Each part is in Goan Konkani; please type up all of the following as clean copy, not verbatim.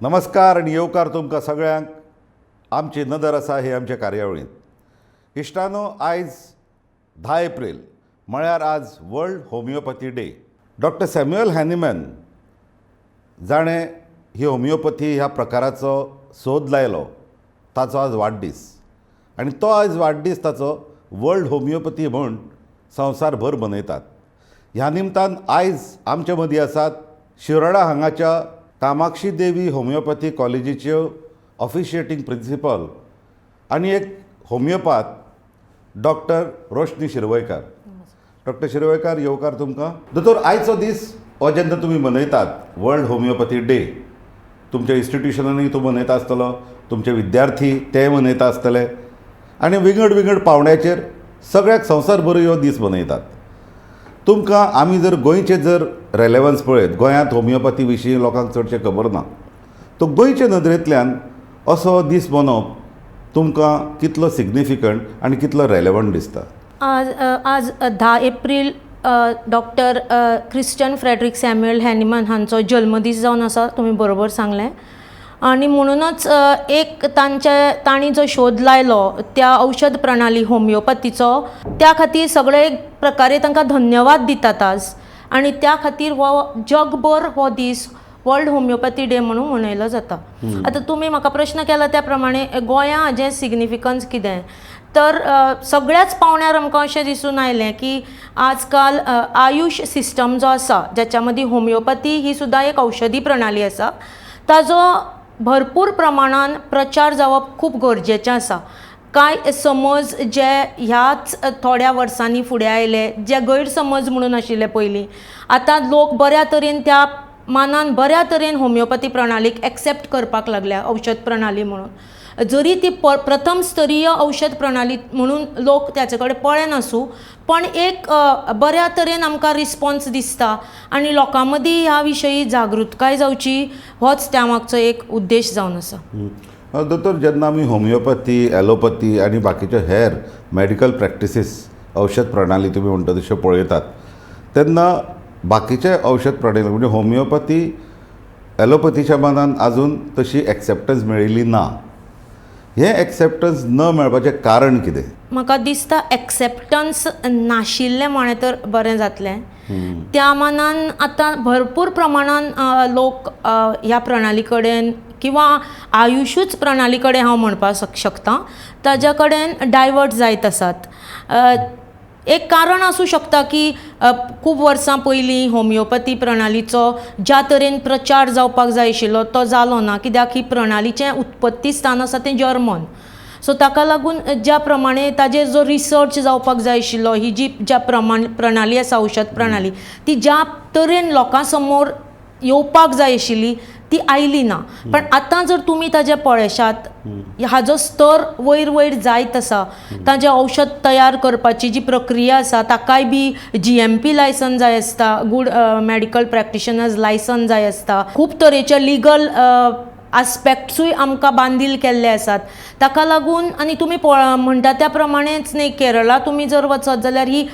नमस्कार आनी येवकार तुमकां सगळ्यांक आमची नदर आसा हे आमचे कार्यावळींत. इश्टानो, आयज 10 एप्रील, म्हळ्यार आज world homeopathy day. Doctor Samuel Hahnemann, जाणें ही होमिओपथी ह्या प्रकाराचो सोद लायलो, ताचो आज वाडदीस आनी तो आयज वाडदीस ताचो वर्ल्ड होमिओपथी म्हूण संवसारभर मनयतात. ह्या निमतान आयज आमचे मदीं आसात शिरोडा हांगाच्या कामाक्षी देवी होमिओपॅथी कॉलेजीच्यो ऑफिशिएटींग प्रिंसिपल आनी एक होमिओपाथ डॉक्टर रोशनी शिरवयकार. डॉक्टर शिरवयकार, येवकार तुमकां. दोतोर, आयचो दीस हो जेन्ना तुमी मनयतात, वर्ल्ड होमिओपॅथी डे, तुमच्या इन्स्टिट्युशनांनी तूं मनयता आसतलो, तुमचे विद्यार्थी ते मनयता आसतले आनी विंगड विंगड पावंड्याचेर सगळ्याक संवसारभर हो दीस मनयतात. तुमकां आमी जर गोंयचें जर रेलेवन्स पळयत, गोंयांत होमिओपॅथी विशीं लोकांक चडशें खबर ना. तो गोंयचे नदरेंतल्यान असो दीस मनोवप तुमकां कितलो सिग्निफिकंट आनी कितलो रेलेवंट दिसता? आज 10 April doctor Christian Frederick Samuel Hahnemann हांचो जल्मदीस जावन आसा. तुमी बरोबर सांगलें आनी म्हणूनच एक तांचे तांणी जो शोध लायलो त्या औषध प्रणाली होमिओपॅथीचो, त्या खातीर सगळे एक प्रकारे तांकां धन्यवाद दितात आज आनी त्या खातीर हो जगभर हो दीस वर्ल्ड होमिओपॅथी डे म्हणून मनयलो जाता. आतां तुमी म्हाका प्रश्न केला त्या प्रमाणे गोंया हाजें सिग्निफिकन्स कितें, तर सगळ्याच पावंड्यार आमकां अशें दिसून आयलें की आजकाल आयुश सिस्टम जो आसा, ज्याच्या मदीं होमिओपॅथी ही सुद्दां एक औषधी प्रणाली आसा, ताजो भरपूर प्रमाणान प्रचार जावप खूब गरजेचें आसा. कांय समज जे ह्याच थोड्या वर्सांनी फुडें आयले, जे गैरसमज म्हणून आशिल्ले पयलीं, आतां लोक बऱ्या तरेन त्या मानान बऱ्या तरेन होमिओपॅथी प्रणालीक एक्सेप्ट करपाक लागल्या औषध प्रणाली म्हणून. जरी ती प्रथम स्तरीय औषध प्रणाली म्हणून लोक त्याचे कडेन पळयनासूं, पण एक बऱ्या तरेन आमकां रिस्पोन्स दिसता आनी लोकां मदीं ह्या विशयी जागृतकाय जावची होच त्या मागचो एक उद्देश जावन आसा. दोतोर, जेन्ना आमी होमिओपॅथी, एलोपॅथी आनी बाकीच्यो हेर मेडिकल प्रॅक्टिसीस, औषध प्रणाली तुमी म्हणटा तश्यो पळयतात, तेन्ना बाकीचे औषध प्रणाली म्हणजे होमिओपॅथी एलोपॅथीच्या मानान आजून तशी एक्सेप्टन्स मेळिल्ली ना. हें एक्सेप्टन्स न मेळपाचें कारण कितें? म्हाका दिसता एक्सेप्टन्स नाशिल्लें म्हणलें तर बरें जातलें. त्या मानान आतां भरपूर प्रमाणान लोक ह्या प्रणाली कडेन किंवा आयुशूच प्रणाली कडेन हांव म्हणपाक शकता, ताज्या कडेन डायवर्ट जायत आसात. एक कारण आसूं शकता की खूब वर्सां पयलीं होमिओपॅथी प्रणालीचो ज्या तरेन प्रचार जावपाक जाय आशिल्लो तो जालो ना, कित्याक ही प्रणालीचें उत्पत्ती स्थान आसा तें जर्मन. सो ताका लागून ज्या प्रमाणे ताजेर जो रिसर्च जावपाक जाय आशिल्लो, ही जी ज्या प्रमाण प्रणाली आसा, औषध प्रणाली, ती ज्या तरेन लोकां समोर येवपाक जाय आशिल्ली ती आयली ना. पण आतां जर तुमी ताजें पळयशात, हाजो स्तर वयर वयर जायत आसा. ताजें औषध तयार करपाची जी प्रक्रिया आसा, ताकाय बी जीएमपी लायसन्स जाय आसता, गूड मेडिकल प्रॅक्टिशनर्स लायसन्स जाय आसता. खूब तरेचे लिगल आस्पेक्ट्सूय आमकां बांदील केल्ले आसात. ताका लागून आनी तुमी म्हणटा त्या प्रमाणेच न्ही, केरळा तुमी जर वचत जाल्यार ही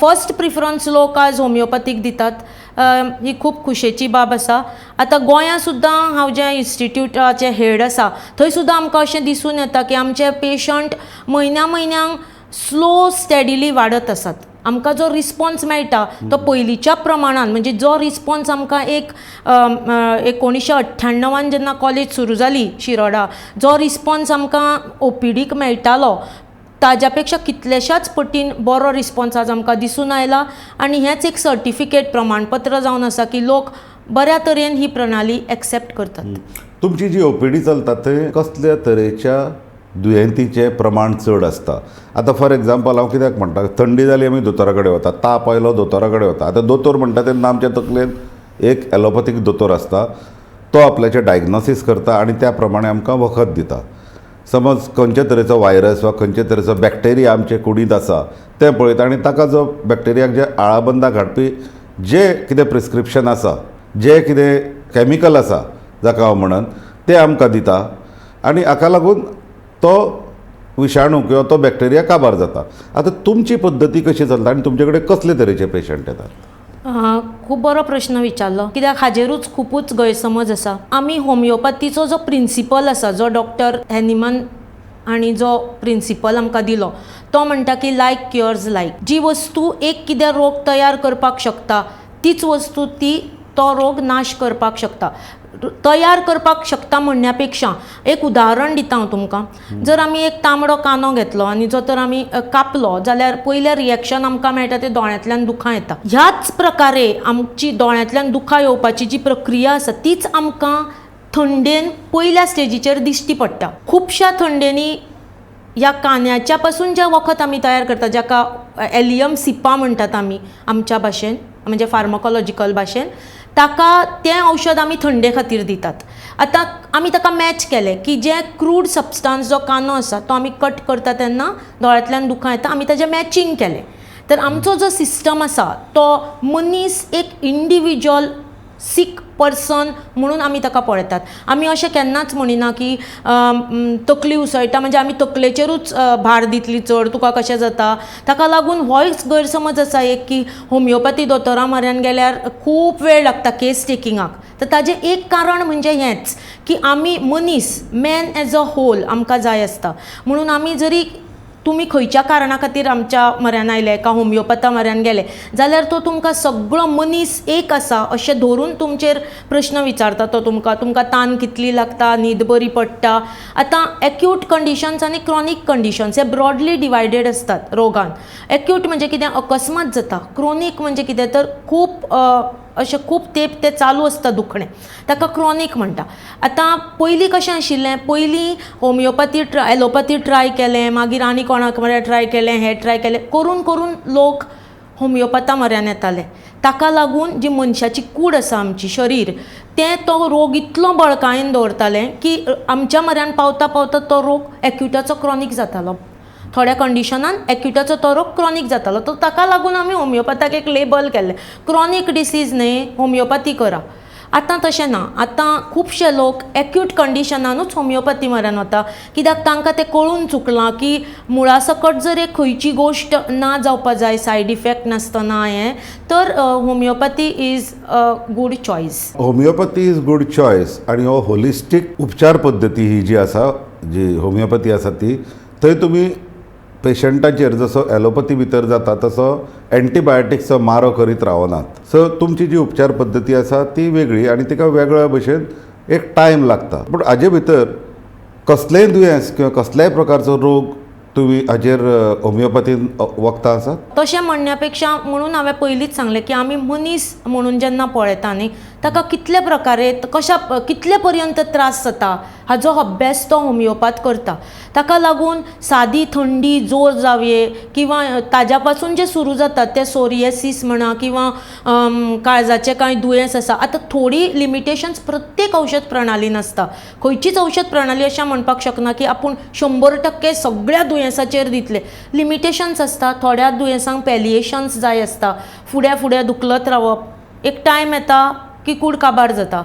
फर्स्ट प्रिफरन्स लोक आज होमिओपॅथीक दितात. ही खूब खुशेची बाब आसा. आतां गोंयांत सुद्दां हांव जें इन्स्टिट्यूटाचें हेड आसा, थंय सुद्दां आमकां अशें दिसून येता की आमचे पेशंट म्हयन्या म्हयन्यांक स्लो स्टेडिली वाडत आसात. आमकां जो रिस्पोन्स मेळटा तो पयलींच्या प्रमाणान, म्हणजे जो रिस्पोन्स आमकां एक 1998न जेन्ना कॉलेज सुरू जाली शिरोडा, जो रिस्पोन्स आमकां ओपीडीक मेळटालो, ताज्या पेक्षा कितल्याशाच पटीन बरो रिस्पोन्स आज आमकां दिसून आयला. आनी हेंच एक सर्टिफिकेट, प्रमाणपत्र जावन आसा की लोक बऱ्या तरेन ही प्रणाली एक्सेप्ट करतात. तुमची जी ओपीडी चलता, थंय कसल्या तरेच्या दुयेंतीचें प्रमाण चड आसता? आतां फॉर एग्जाम्पल, हांव कित्याक म्हणटा, थंडी जाली आमी दोतोरा कडेन वता, ताप आयलो दोतोरा कडेन वता. आतां दोतोर म्हणटा तेन्ना आमच्या तकलेन एक एलोपॅथीक दोतोर आसता, तो आपल्याचें डायग्नोसीस करता आनी त्या प्रमाणे आमकां वखद दिता. समज खंयचे तरेचो वायरस वा खंयचे तरेचो बॅक्टेरिया आमचे कुडींत आसा तें पळयता आनी ताका जो बॅक्टेरियाक जे आळाबंदाक हाडपी जे कितें प्रिस्क्रिप्शन आसा, जे कितें कॅमिकल आसा जाका हांव म्हणन, तें आमकां दिता आनी हाका लागून तो विशाणू किंवा तो बॅक्टेरिया काबार जाता. आतां तुमची पद्दती कशी चलता आनी तुमचे कडेन कसले तरेचे पेशंट येतात? खूब खूब बरो प्रश्न विचारलो, कित्याक हाजेरूच खुबूच गैरसमज आसा. आमी होमियोपॅथीचो जो प्रिंसिपल आसा, जो डॉक्टर हॅनिमन हांणी जो प्रिंसिपल आमकां दिलो, तो म्हणटा की लायक क्युअर्स लायक. जी वस्तू एक कितें रोग तयार करपाक शकता तीच वस्तू ती तो रोग नाश करपाक शकता. तयार करपाक शकता म्हणण्या पेक्षा एक उदाहरण दिता हांव तुमकां. जर आमी एक तांबडो कांदो घेतलो आनी जो तर आमी कापलो जाल्यार पयलें रिएक्शन आमकां मेळटा तें दोळ्यांतल्यान दुखां येता. ह्याच प्रकारे आमची दोळ्यांतल्यान दुखां येवपाची जी प्रक्रिया आसा तीच आमकां थंडेन पयल्या स्टेजीचेर दिश्टी पडटा. खुबश्या थंडेनी ह्या कांद्याच्या पासून जें वखद आमी तयार करता, जाका एलियम सिपा म्हणटात आमी आमच्या भाशेन, म्हणजे फार्माकोलॉजिकल भाशेन, ताका तें औषध आमी थंडे खातीर दितात. आतां आमी ताका मॅच केलें की जें क्रूड सबस्टांस जो कांदो आसा तो आमी कट करता तेन्ना दोळ्यांतल्यान दुखां येता, आमी ताजें मॅचींग केलें. तर आमचो जो सिस्टम आसा तो मनीस एक इंडिविज्युअल सीक पर्सन म्हणून आमी ताका पळयतात. आमी अशें केन्नाच म्हणिना की तकली उसळटा म्हणजे आमी तकलेचेरूच भार दितली चड, तुका कशें जाता. ताका लागून होय गैरसमज आसा एक की होमियोपॅथी दोतोरा म्हऱ्यान गेल्यार खूब वेळ लागता केस टेकिंगाक. तर ताजें एक कारण म्हणजे हेंच की आमी मनीस मॅन एज अ होल आमकां जाय आसता. म्हणून आमी जरी तुमी खंयच्या कारणा खातीर आमच्या म्हऱ्यान आयले का होमियोपॅथा म्हऱ्यान गेले जाल्यार तो तुमकां सगळो मनीस एक आसा अशें धरून तुमचेर प्रश्न विचारता. तो तुमकां तुमकां तान कितली लागता, न्हीद बरी पडटा. आतां एक्यूट कंडिशन्स आनी क्रॉनीक कंडिशन्स हे ब्रॉडली डिवायडेड आसतात रोगान. एक्यूट म्हणजे कितें अकस्मात जाता, क्रोनीक म्हणजे कितें तर खूब अशें खूब तेंप तें चालू आसता दुखणें, ताका क्रॉनीक म्हणटा. आतां पयलीं कशें आशिल्लें, पयलीं होमियोपॅथी एलोपॅथी ट्राय केलें, मागीर आनी कोणाक म्हळ्यार ट्राय केलें, हें ट्राय केलें, करून करून लोक होमियोपॅथा म्हऱ्यान येताले. ताका लागून जी मनशाची कूड आसा, आमची शरीर, तें तो रोग इतलो बळकायेन दवरतालें की आमच्या म्हऱ्यान पावता पावता तो रोग एक्युटाचो क्रॉनीक जातालो. थोड्या कंडिशनान एक्युटाचो तो रोग क्रॉनीक जातालो. तर ताका लागून आमी होमियोपॅथाक एक लेबल केल्लें, क्रॉनीक डिसीज न्ही, होमियोपॅथी करा. आतां तशें ना, आतां खुबशे लोक एक्यूट कंडिशनानूच होमियोपॅथी म्हऱ्यान वता, कित्याक तांकां तें कळून चुकलां की मुळा सकट जर एक खंयची गोश्ट ना जावपा जाय, सायड इफेक्ट नासतना हें, तर homeopathy is a good choice. Homeopathy is good choice. आनी हो होलिस्टीक उपचार पद्दती ही जी आसा, जी होमियोपॅथी आसा ती, थंय तुमी पेशंटाचेर जसो एलोपॅथी भितर जाता तसो एंटीबायोटिक्सचो मारो करीत रावनात. सो तुमची जी उपचार पद्दती आसा ती वेगळी आनी तिका वेगळ्या भशेन एक टायम लागता. पूण हाजे भितर कसलेंय दुयेंस किंवा कसल्याय प्रकारचो रोग तुमी हाजेर होमियोपॅथीन वखदां आसात? तशें म्हणण्या पेक्षा म्हणून हांवें पयलींच सांगलें की आमी मनीस म्हणून जेन्ना पळयता न्ही, ताका कितले प्रकारे कशा कितले पर्यंत त्रास जाता हाजो अभ्यास तो होमियोपाथ करता. ताका लागून सादी थंडी जोर जावये किंवा ताज्या पासून जे सुरू जातात ते सोरियसीस म्हणा किंवा काळजाचें कांय दुयेंस आसा. आतां थोडी लिमिटेशन्स प्रत्येक औषध प्रणालीन आसता. खंयचीच औषध प्रणाली अशें म्हणपाक शकना की आपूण 100% सगळ्या दुयेंसाचेर दितले. लिमिटेशन्स आसता. थोड्या दुयेंसांक पॅलिएशन्स जाय आसता, फुडें फुडें दुखलत रावप, एक टायम येता की कूड काबार जाता,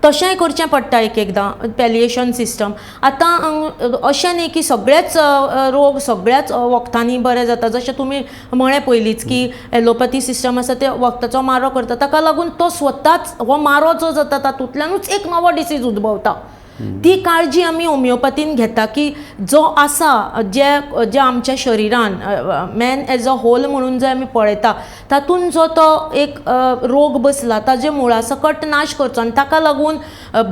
तशेंय करचें पडटा एक एकदां पॅलिएशन सिस्टम. आतां अशें न्ही की सगळेच रोग सगळ्याच वखदांनी बरें जाता. जशें तुमी म्हळें पयलींच की एलोपॅथी सिस्टम आसा ते वखदाचो मारो करता, ताका लागून तो स्वताच हो मारो जो जाता तातूंतल्यानूच एक नवो डिसीज उद्भवता. ती काळजी आमी होमियोपॅथीन घेता की जो आसा जे जे आमच्या शरिरान मॅन एज अ होल म्हणून जे आमी पळयता तातूंत जो तो एक रोग बसला ताजे मुळा सकट नाश करचो. आनी ताका लागून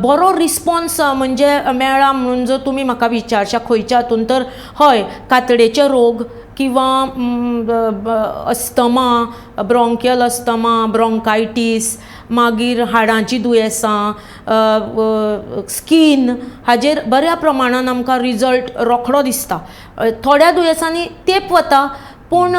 बरो रिस्पोन्स म्हणजे मेळ्ळा म्हणून जर तुमी म्हाका विचारशा खंयच्या हातून, तर हय, कातडेचे रोग किंवा अस्थमा, ब्रोंकियल अस्थमा, ब्रोंकायटीस, मागीर हाडांची दुयेंसां, स्कीन, हाजेर बऱ्या प्रमाणान आमकां रिजल्ट रोखडो दिसता. थोड्या दुयेंसांनी तेंप वता, पूण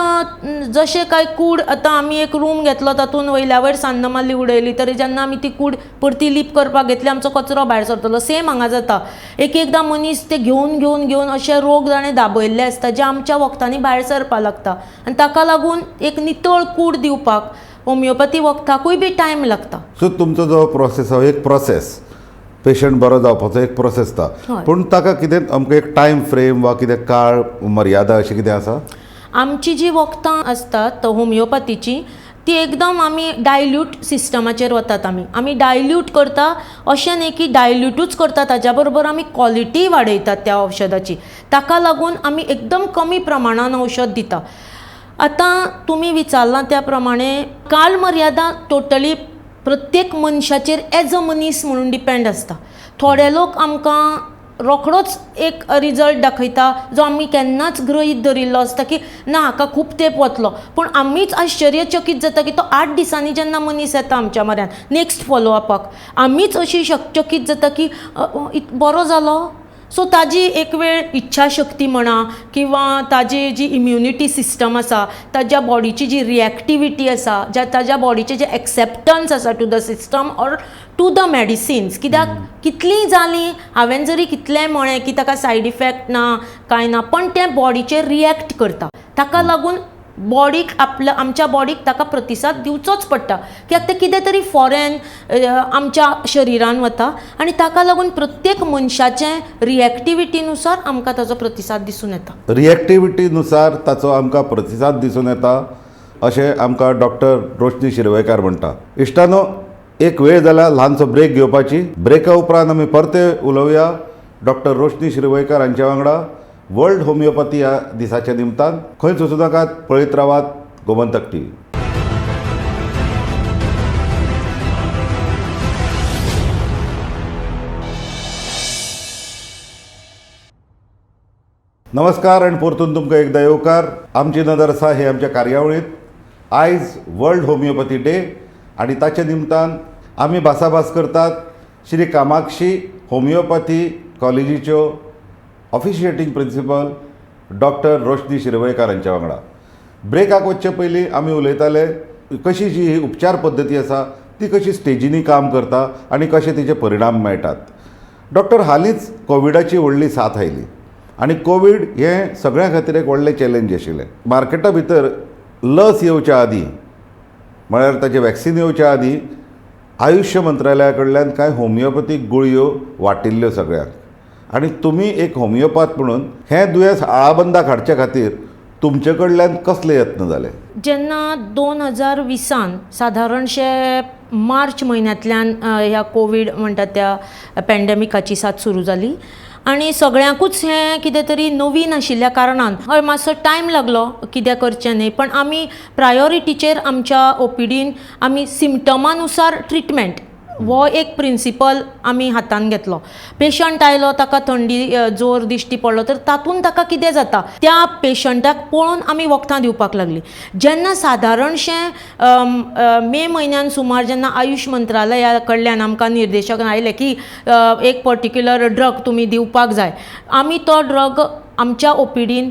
जशें काय कूड आतां आमी एक रूम घेतलो तातूंत वयल्या वयर सान्न मारली उडयली तरी जेन्ना आमी ती कूड परती लीप करपाक घेतली आमचो कचरो भायर सरतलो. सेम हांगा जाता. एक एकदां मनीस ते घेवन घेवन घेवन अशे रोग जाणें दाबयल्ले आसता जे आमच्या वखदांनी भायर सरपाक लागता आनी ताका लागून एक नितळ कूड दिवपाक होमियोपॅथी वखदाकूय बी टायम लागता. सो तुमचो जो प्रोसेस आसा एक प्रोसेस, पेशंट बरो जावपाचो एक प्रोसेस आसता, पूण ताका कितें अमकें एक टायम फ्रेम वा कितें काळ मर्यादा अशें कितें आसा? आमची जी वखदां आसतात होमियोपॅथीची ती एकदम आमी डायल्यूट सिस्टमाचेर वतात. आमी आमी डायल्यूट करता अशें न्ही की डायल्युटूच करता, ताज्या बरोबर आमी क्वॉलिटी वाडयतात त्या औशधाची. ताका लागून आमी एकदम कमी प्रमाणान औशध दिता. आतां तुमी विचारलां त्या प्रमाणे काल मर्यादा टोटली प्रत्येक मनशाचेर एज अ मनीस म्हणून डिपेंड आसता. थोडे लोक आमकां रोखडोच एक रिजल्ट दाखयता जो आमी केन्नाच गृहीत धरिल्लो आसता की ना हाका खूब तेंप वतलो, पूण आमीच आश्चर्यचकीत जाता की तो 8 दिसांनी जेन्ना मनीस येता आमच्या म्हऱ्यान नेक्स्ट फॉलोअपाक, आमीच अशी चकीत जाता की बरो जालो. सो ताजी एक वेळ इच्छाशक्ती म्हणा किंवा ताजी जी इम्युनिटी सिस्टम आसा, ताज्या बॉडीची जी रिएक्टिविटी आसा, ज्या ताज्या बॉडीचें जें एक्सेप्टन्स आसा to the system or to the medicines. कित्याक कितलीं जालीं हांवें जरी कितलेंय म्हळें की ताका सायड इफेक्ट ना कांय ना, पण तें बॉडीचेर रिएक्ट करता. ताका लागून बॉडीक आपल्या आमच्या बॉडीक ताका प्रतिसाद दिवचोच पडटा, कित्याक तें कितें तरी फॉरेन आमच्या शरिरान वता आनी ताका लागून प्रत्येक मनशाचें रिएक्टिविटीनुसार आमकां ताचो प्रतिसाद दिसून येता. रिएक्टिविटीनुसार ताचो आमकां प्रतिसाद दिसून येता अशें आमकां डॉक्टर रोशनी शिरवयकार म्हणटा. इश्टानो, एक वेळ जाल्या ल्हानसो ब्रेक घेवपाची. ब्रेका उपरांत आमी परते उलोवया डॉक्टर रोशनी शिरवयकार हांच्या वांगडा वर्ल्ड होमिओपॅथी ह्या दिसाच्या निमतान. खंयच वचूं नाकात, पळयत रावात गोमंतक टीव्ही. नमस्कार आनी परतून तुमकां एकदां येवकार. आमची नदर आसा हे आमच्या कार्यावळींत. आयज वर्ल्ड होमिओपॅथी डे आनी ताच्या निमतान आमी भासाभास करतात श्री कामाक्षी होमिओपॅथी कॉलेजीच्यो officiating principal doctor Roshni Shirvaikar हांच्या वांगडा. ब्रेकाक वचचे पयलीं आमी उलयताले कशी जी ही उपचार पद्दती आसा ती कशी स्टेजींनी काम करता आनी कशे तिचे परिणाम मेळटात. डॉक्टर, हालींच कोविडाची व्हडली साथ आयली आनी कोवीड हें सगळ्यां खातीर एक व्हडलें चॅलेंज आशिल्लें. मार्केटा भितर लस येवच्या आदीं, म्हळ्यार ताचें वॅक्सिन येवच्या आदीं, आयुश्य मंत्रालया कडल्यान कांय होमिओपॅथीक गुळयो वाटिल्ल्यो सगळ्यांक आनी तुमी एक होमिओपाथ म्हणून हें दुयेंस आळाबंदाक हाडचे खातीर तुमचे कडल्यान कसले यत्न जाले? जेन्ना 2020 सादारणशे मार्च म्हयन्यांतल्यान ह्या कोवीड म्हणटा त्या पॅन्डेमिकाची साथ सुरू जाली आनी सगळ्यांकूच हें कितें तरी नवीन आशिल्ल्या कारणान हय मातसो टायम लागलो कितें करचें न्ही, पण आमी प्रायोरिटीचेर आमच्या ओपीडीन आमी सिमटमानुसार ट्रिटमेंट हो एक प्रिंसिपल आमी हातान घेतलो. पेशंट आयलो, ताका थंडी जोर दिश्टी पडलो तर तातूंत ताका कितें जाता त्या पेशंटाक पळोवन आमी वखदां दिवपाक लागली. जेन्ना सादारणशें मे म्हयन्यान सुमार जेन्ना आयुश मंत्रालया कडल्यान आमकां निर्देशक आयले की एक पर्टिक्युलर ड्रग तुमी दिवपाक जाय, आमी तो ड्रग आमच्या ओपीडीन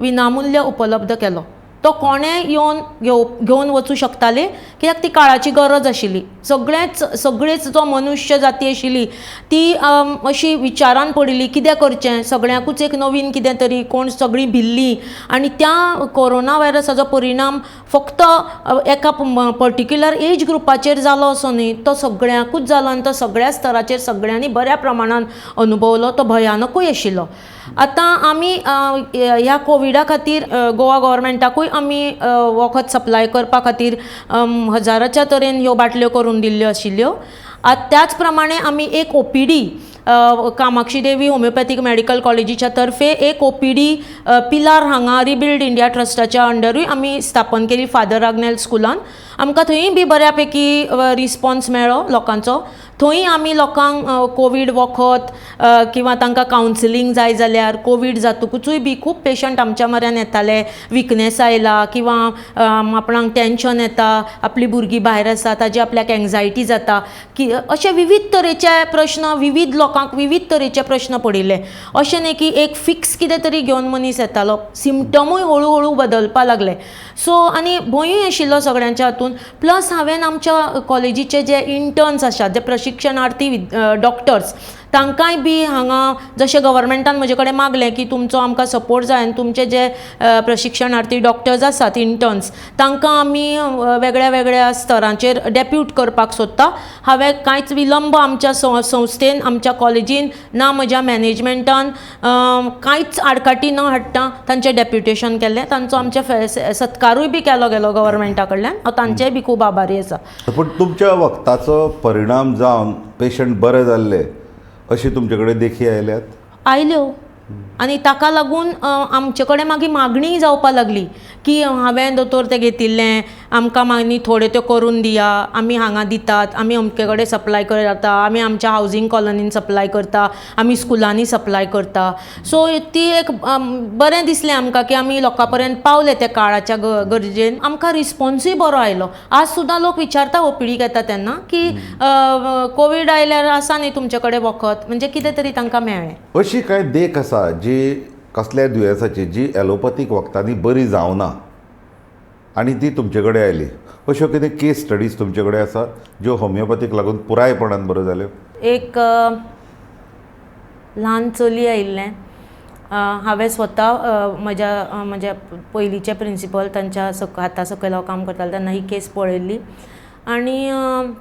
विनामुल्य उपलब्ध केलो. तो कोणें येवन घेवन वचूं शकताले, कित्याक ती काळाची गरज आशिल्ली. सगळेच जो मनुष्य जाती आशिल्ली ती अशी विचारान पडिल्ली कितें करचें, सगळ्यांकूच एक नवीन कितें तरी, कोण सगळीं भिल्लीं आनी त्या कोरोना व्हायरसाचो परिणाम फक्त एका पर्टिक्युलर एज ग्रुपाचेर जालो असो न्ही, तो सगळ्यांकूच जालो आनी तो सगळ्या स्तराचेर सगळ्यांनी बऱ्या प्रमाणान अनुभवलो, तो भयानकूय आशिल्लो. आतां आमी ह्या कोविडा खातीर गोवा गव्हर्मेंटाकूय आमी वखद सप्लाय करपा खातीर हजाराच्या तरेन ह्यो बाटल्यो करून दिल्ल्यो आशिल्ल्यो. त्याच प्रमाणे आमी एक OPD Kamakshi Devi homeopathic medical कॉलेजीच्या तर्फे एक ओपीडी पिलार हांगा रिबिल्ड इंडिया ट्रस्टाच्या अंडरूय आमी स्थापन केली फादर आग्नेल स्कुलान. आमकां थंय बी बऱ्या पैकी रिस्पोन्स मेळ्ळो लोकांचो. थंय आमी लोकांक कोवीड वखद किंवा तांकां कावन्सिलींग जाय जाल्यार कोवीड जातकूचूय बी खूब पेशंट आमच्या म्हऱ्यान येताले, विकनेस आयला किंवा आपणाक टेंशन येता, आपली भुरगीं भायर आसा ताजी आपल्याक एंग्जायटी जाता की अशे विविध तरेचे प्रश्न, विविध लोकांक विविध तरेचे प्रश्न पडिल्ले. अशें न्ही की एक फिक्स कितें तरी घेवन मनीस येतालो, सिमटमूय हळू हळू बदलपा लागले. सो आनी भंयूय आशिल्लो सगळ्यांच्या हातून. प्लस हांवें आमच्या कॉलेजीचे जे इंटर्न्स आसात, जे प्रशिक्षणार्थी डॉक्टर्स, तांकांय बी हांगा जशें गव्हर्मेंटान म्हजे कडेन मागलें की तुमचो आमकां सपोर्ट जाय आनी तुमचे जे प्रशिक्षणार्थी डॉक्टर्स आसात इंटर्न्स तांकां आमी वेगळ्या वेगळ्या स्तरांचेर डेप्यूट करपाक सोदता. हांवें कांयच विलंब आमच्या संस्थेन, आमच्या कॉलेजीन ना म्हज्या मॅनेजमेंटान कांयच आडकाठी न हाडटा तांचें डेप्युटेशन केल्लें. तांचो आमचे सत्कारूय बी केलो गेलो गव्हर्मेंटा कडल्यान. हांव तांचेय बी खूब आभारी आसा. पूण तुमच्या वखदाचो परिणाम जावन पेशंट बरे जाल्ले अशी तुमचे कडेन देखी आयल्यात? आयल्यो आनी ताका लागून आमचे कडेन मागीर मागणीय जावपाक लागली की हांवें दोतोर तें घेतिल्लें, आमकां मागीर थोड्यो त्यो करून दिया, आमी हांगा दितात, आमी अमके कडेन सप्लाय करता, आमी आमच्या हावजींग कॉलनीन सप्लाय करता, आमी स्कुलांनी सप्लाय करता. सो ती एक बरें दिसलें आमकां की आमी लोकां पर्यंत पावले त्या काळाच्या गरजेन. आमकां रिस्पोन्सूय बरो आयलो. आज सुद्दां लोक विचारता ओपीडीक येता तेन्ना की कोवीड आयल्यार आसा न्ही तुमचे कडेन वखद, म्हणजे कितें तरी तांकां मेळ्ळें. अशी कांय देख आसा जी कसल्याय दुयेंसाची जी एलोपथीक वखदांनी बरी जावना आनी ती तुमचे कडेन आयली, अश्यो कितें केस स्टडीज तुमचे कडेन आसा ज्यो होमियोपॅथीक लागून पुरायपणान बऱ्यो जाल्यो? एक ल्हान चली आयिल्लें. हांवें स्वता म्हज्या म्हज्या पयलींचे प्रिंसिपल तांच्या हाता सकयल हांव काम करतालें तेन्ना ही केस पळयल्ली आनी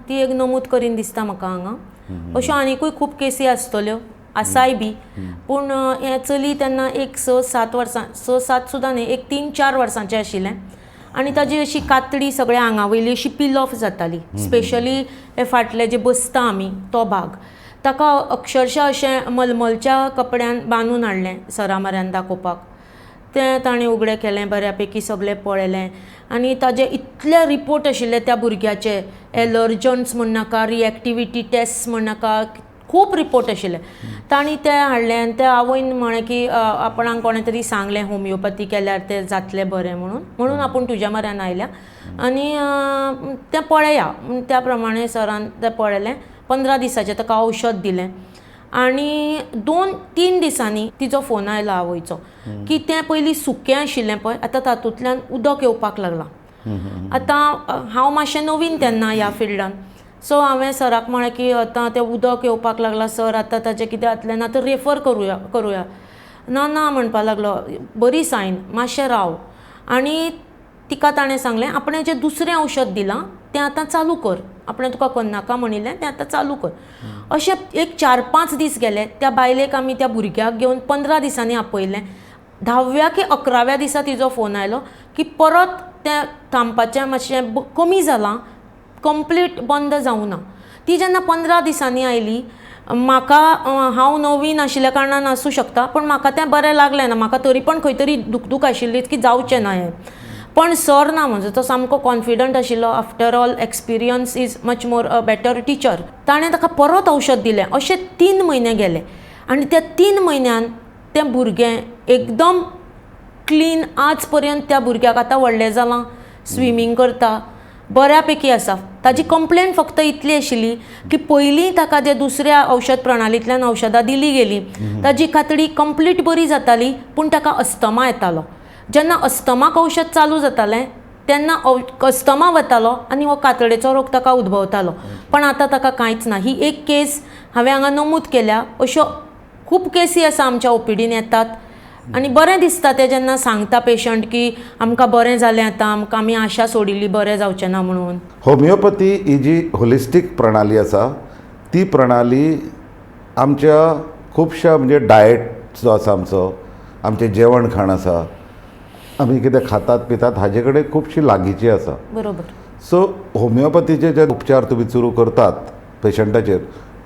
ती एक नमूद करीन दिसता म्हाका हांगा. अश्यो आनिकूय खूब केसी आसतल्यो, आसाय बी. पूण हें चली तेन्ना एक 6-7 वर्सां, 6-7 सुद्दां न्ही, एक 3-4 वर्सांचें आशिल्लें आनी ताजी अशी कातडी सगळ्या आंगा वयली अशी पील ऑफ जाताली. स्पेशली हे फाटले जे बसता आमी तो भाग ताका अक्षरशा अशें मलमलच्या कपड्यान बांदून हाडलें सरा म्हऱ्यान दाखोवपाक. तें ताणें उगडें केलें, बऱ्यापैकी सगळें पळयलें आनी ताजे इतले रिपोर्ट आशिल्ले त्या भुरग्याचे, एलर्जन्स म्हण नाका, रिएक्टिविटी टेस्ट म्हण नाका, खूब रिपोर्ट आशिल्ले. तांणी तें हाडलें आनी त्या आवयन म्हळें की आपणाक कोणें तरी सांगलें होमियोपॅथी केल्यार तें जातलें बरें म्हणून, म्हणून आपूण तुज्या म्हऱ्यान आयल्या आनी तें पळया. त्या प्रमाणे सरान तें पळयलें. 15 दिसाचें ताका औषध दिलें आनी 2-3 दिसांनी तिचो फोन आयलो आवयचो की तें पयलीं सुकें आशिल्लें पळय, आतां तातूंतल्यान उदक येवपाक लागलां. आतां हांव मातशें नवीन तेन्ना ह्या फिल्डान, सो हांवें सराक म्हळें की आतां तें उदक येवपाक लागलां सर, आतां ताचें कितें जातलें, ना तर रेफर करुया करुया. ना ना म्हणपाक लागलो, बरी सायन, मातशें राव. आनी तिका ताणें सांगलें आपणें जें दुसरें औषध दिलां तें आतां चालू कर, आपणें तुका करनाका म्हणिल्लें तें आतां चालू कर. अशें एक 4-5 दीस गेले. त्या बायलेक आमी त्या भुरग्याक घेवन 15 दिसांनी आपयलें. 10व्या की 11व्या दिसा तिजो फोन आयलो की परत तें थांबपाचें मातशें कमी जालां, कंप्लीट बंद जावना. ती जेन्ना 15 दिसांनी आयली, म्हाका हांव नवीन आशिल्ल्या कारणान आसूं शकता, पूण म्हाका तें बरें लागलें ना. म्हाका तरी पण खंय तरी दुखदूख आशिल्लीच की जावचें ना हें. पण सर ना म्हजो, तो सामको कॉन्फिडंट आशिल्लो. After all experience is much more a better teacher. ताणें ताका परत औषध दिलें. अशें 3 म्हयने गेले आनी त्या 3 म्हयन्यान तें भुरगें एकदम क्लीन. आज पर्यंत त्या भुरग्याक आतां व्हडलें जालां, स्विमींग करता, बऱ्यापैकी आसा. ताजी कंप्लेन फक्त इतली आशिल्ली की पयलीं ताका जे दुसऱ्या औषध प्रणालींतल्यान औषधां दिली गेली ताजी कातडी कंप्लीट बरी जाताली, पूण ताका अस्तमा येतालो. जेन्ना अस्तमाक औषध चालू जातालें तेन्ना अस्तमा वतालो आनी हो कातडेचो रोग ताका उद्भवतालो. पण आतां ताका कांयच ना. ही एक केस हांवें हांगा नमूद केल्या. अश्यो खूब केसी आसा आमच्या ओपीडीन येतात आनी बरें दिसता तें जेन्ना सांगता पेशंट की आमकां बरें जालें आतां, आमकां आमी आशा सोडिल्ली बरें जावचें ना म्हणून. होमियोपॅथी ही जी होलिस्टीक प्रणाली आसा ती प्रणाली आमच्या खुबश्या म्हणजे डायट जो आसा आमचो, आमचें जेवण खाण आसा, आमी कितें खातात पितात हाजे कडेन खुबशी लागींची आसा. बरोबर. सो होमियोपॅथीचे जे उपचार तुमी सुरू करतात पेशंटाचेर,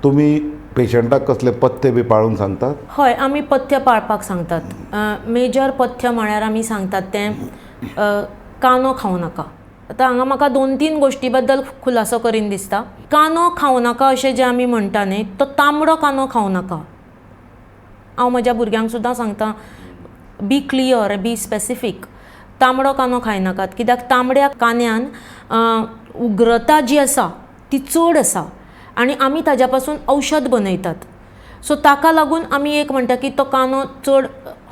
तुमी पेशंटाक कसले पथ्य बी पाळूंक सांगतात? हय, आमी पथ्य पाळपाक सांगतात. मेजर पथ्य म्हळ्यार आमी सांगतात तें कांदो खावं नाका. आतां हांगा म्हाका 2-3 गोश्टी बद्दल खुलासो करीन दिसता. कांदो खावं नाका अशें जें आमी म्हणटा न्ही, तो तांबडो कांदो खावं नाका. हांव म्हज्या भुरग्यांक सुद्दां सांगता, बी क्लियर, बी स्पेसिफीक. तांबडो कांदो खायनाकात, कित्याक तांबड्या कांद्यान उग्रता जी आसा ती चड आसा आनी आमी ताज्या पासून औषध बनयतात. सो ताका लागून आमी एक म्हणटा की तो कांदो चड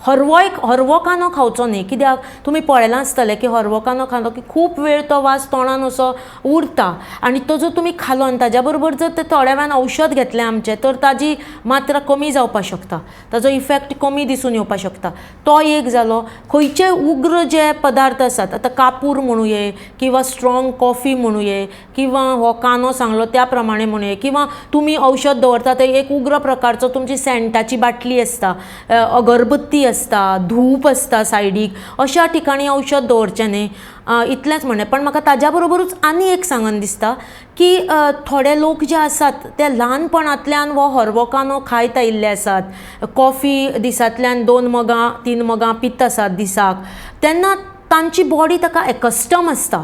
हरवो कांदो खावचो न्ही, कित्याक तुमी पळयलां आसतलें की हरवो कांदो खालो की खूब वेळ तो वास तोंडान असो उरता आनी तो जर तुमी खालो आनी ताज्या बरोबर जर ते थोड्या वेळान औषध घेतलें आमचें तर ताजी मात्रा कमी जावपाक शकता, ताजो इफेक्ट कमी दिसून येवपाक शकता. तो एक जालो. खंयचे उग्र जे पदार्थ आसात, आतां कापूर म्हणुये किंवा स्ट्रॉंग कॉफी म्हणुये किंवा हो कांदो सांगलो त्या प्रमाणे म्हणुये किंवा तुमी औषध दवरता ते एक उग्र प्रकारचो तुमची सेंटाची बाटली आसता, अगरबत्ती आसता, धूप आसता सायडीक, अशा ठिकाणी औषध दवरचें न्ही. इतलेंच म्हणणें. पण म्हाका ताज्या बरोबरूच आनी एक सांगन दिसता की थोडे लोक जे आसात ते ल्हानपणांतल्यान हो हरवो कांदो खायत आयिल्ले आसात, कॉफी दिसांतल्यान 2 मगां 3 मगां पित आसात दिसाक, तेन्ना तांची बॉडी ताका एकस्टम आसता.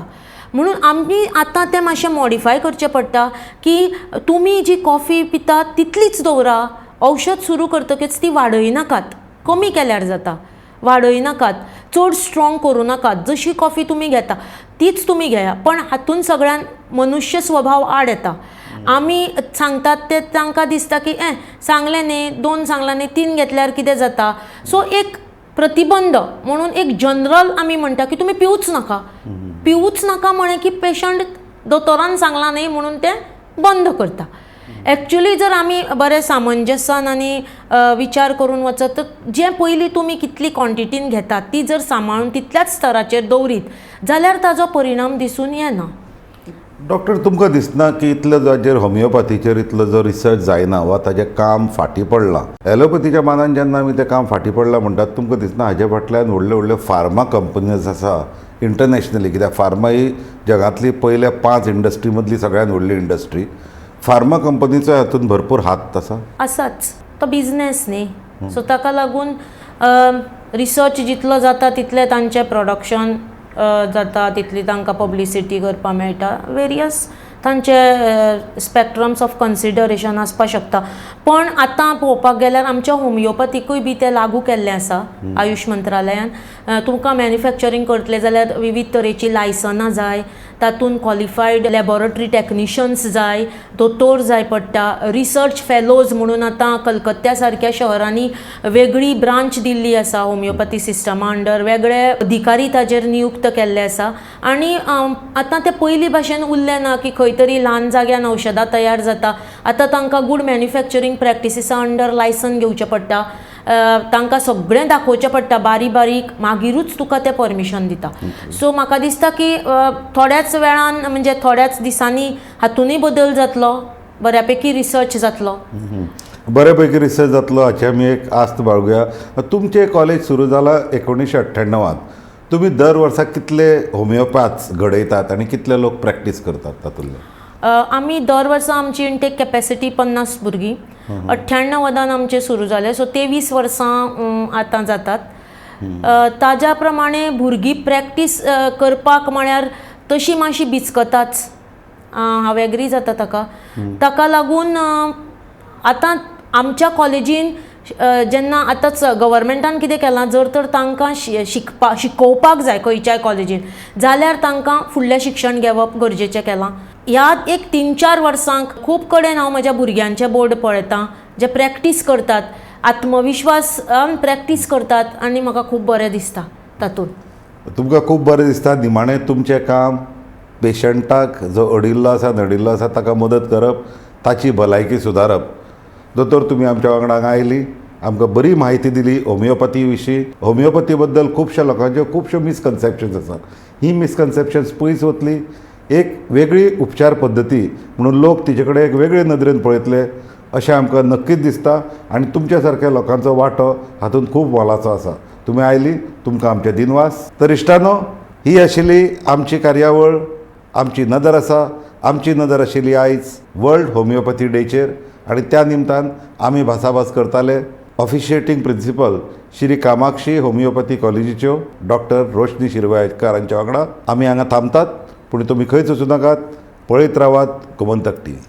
म्हणून आमी आतां तें मातशें मॉडिफाय करचें पडटा की तुमी जी कॉफी पितात तितलीच दवरा, औषध सुरू करतकीच ती वाडयनाकात, कमी केल्यार जाता, वाडयनाकात, चड स्ट्रॉंग करूं नाकात. जशी कॉफी तुमी घेता तीच तुमी घेया, पण हातून सगळ्यान मनुष्य स्वभाव आड येता. आमी सांगतात ते तांकां दिसता की सांगलें न्ही, 2 सांगलां न्ही, 3 घेतल्यार कितें जाता. सो एक प्रतिबंध म्हणून एक जनरल आमी म्हणटा की तुमी पिवूच नाका, पिवूच नाका म्हळें की पेशंट दोतोरान सांगलां न्ही म्हणून तें बंद करता. एक्चुली जर आमी बरें सामंजसान आनी विचार करून वचत तर जें पयलीं तुमी कितली क्वॉन्टिटीन घेतात ती जर सांबाळून तितल्याच स्तराचेर दवरीत जाल्यार ताजो परिणाम दिसून येना. डॉक्टर, तुमकां दिसना की इतलो जाचेर होमिओपॅथीचेर इतलो जो रिसर्च जायना वा ताजें काम फाटीं पडलां, एलोपॅथीच्या मानान जेन्ना आमी तें काम फाटीं पडलां म्हणटात, तुमकां दिसना हाजे फाटल्यान व्हडल्यो व्हडल्यो फार्मा कंपनीज आसा इंटरनॅशनली, कित्याक फार्मा ही जगांतली पयल्या 5 इंडस्ट्री मदली सगळ्यान व्हडली इंडस्ट्री, फार्मा कंपनीचो हातूंत भरपूर हात आसा? आसाच, तो बिजनेस न्ही, सो ताका लागून रिसर्च जितलो जाता तितलें तांचें प्रोडक्शन जाता, तितली तांकां पब्लिसिटी करपाक मेळटा, वेरियस तांचे स्पेक्ट्रम्स ऑफ कन्सिडरेशन आसपाक शकता. पण आतां पळोवपाक गेल्यार आमच्या होमिओपॅथीकूय बी तें लागू केल्लें आसा आयुश मंत्रालयान. तुमकां मॅन्युफॅक्चरींग करतले जाल्यार विविध तरेचीं लायसनां जाय, तातूंत क्वॉलिफायड लॅबोरेटरी टॅक्निशन्स जाय, दोतोर जाय पडटा, रिसर्च फेलोज म्हणून आतां कलकत्त्या सारक्या शहरांनी वेगळी ब्रांच दिल्ली आसा होमिओपॅथी सिस्टमा अंडर, वेगळे अधिकारी ताजेर नियुक्त केल्ले आसा. आनी आतां तें पयलीं भाशेन उरलें ना की खंय तरी ल्हान जाग्यान औषधां तयार जाता, आतां तांकां गूड मॅन्युफॅक्चरींग प्रॅक्टिसिसा अंडर लायसन घेवचें पडटा, तांकां सगळें दाखोवचें पडटा बारीक बारीक, मागीरूच तुका तें परमिशन दिता. सो म्हाका दिसता की थोड्याच वेळान म्हणजे थोड्याच दिसांनी हातूनय बदल जातलो, बऱ्यापैकी रिसर्च जातलो. बऱ्यापैकी रिसर्च जातलो हाची आमी एक आस्त बाळगुया. तुमचें कॉलेज सुरू जालां 1998, तुमी दर वर्सा कितले होमिओपॅथ्स घडयतात आनी कितले लोक प्रॅक्टीस करतात तातूंतले? आमी दर वर्सा आमची इंटेक कॅपेसिटी 50 भुरगीं, 98 आमचें सुरू जालें, सो 23 वर्सां आतां जातात. ताज्या प्रमाणे भुरगीं प्रॅक्टीस करपाक म्हळ्यार तशी मातशी बिचकताच, हांव एग्री जाता ताका. ताका लागून आतां आमच्या कॉलेजीन जेन्ना आतांच गव्हर्मेंटान कितें केलां, जर तर तांकां शिकोवपाक जाय खंयच्याय कॉलेजीन जाल्यार तांकां फुडलें शिक्षण घेवप गरजेचें केलां. ह्या एक 3-4 वर्सांक खूब कडेन हांव म्हज्या भुरग्यांचे बोर्ड पळयतां जे प्रॅक्टीस करतात, आत्मविश्वासान प्रॅक्टीस करतात आनी म्हाका खूब बरें दिसता तातूंत. तुमकां खूब बरें दिसता. निमाणें तुमचें काम पेशंटाक जो अडिल्लो आसा नडिल्लो आसा ताका मदत करप, ताची भलायकी सुदारप. दोतोर, तुमी आमच्या वांगडा हांगा आयली, आमकां बरी म्हायती दिली होमिओपॅथी विशीं. होमिओपॅथी बद्दल खुबश्या लोकांच्यो खुबश्यो मिसकन्सेप्शन्स आसात, ही मिसकन्सेप्शन्स पयस वतली. एक वेगळी उपचार पद्दती म्हणून लोक तिचे कडेन एक वेगळे नदरेन पळयतले अशें आमकां नक्कीच दिसता आनी तुमच्या सारक्या लोकांचो वांटो हातूंत खूब मोलाचो आसा. तुमी आयली, तुमकां आमचे दिनवास. तर इश्टानो, ही आशिल्ली आमची कार्यावळ, आमची नदर आसा. आमची नदर आशिल्ली आयज वर्ल्ड होमिओपॅथी डेचेर आनी त्या निमतान आमी भासाभास करताले officiating principal Shri Kamakshi homeopathy कॉलेजीच्यो डॉक्टर रोशनी शिरवायकार हांच्या वांगडा. आमी हांगा थांबतात, पूण तुमी खंयच वचूं नाकात, पळयत रावात गोमंतक टीव्ही.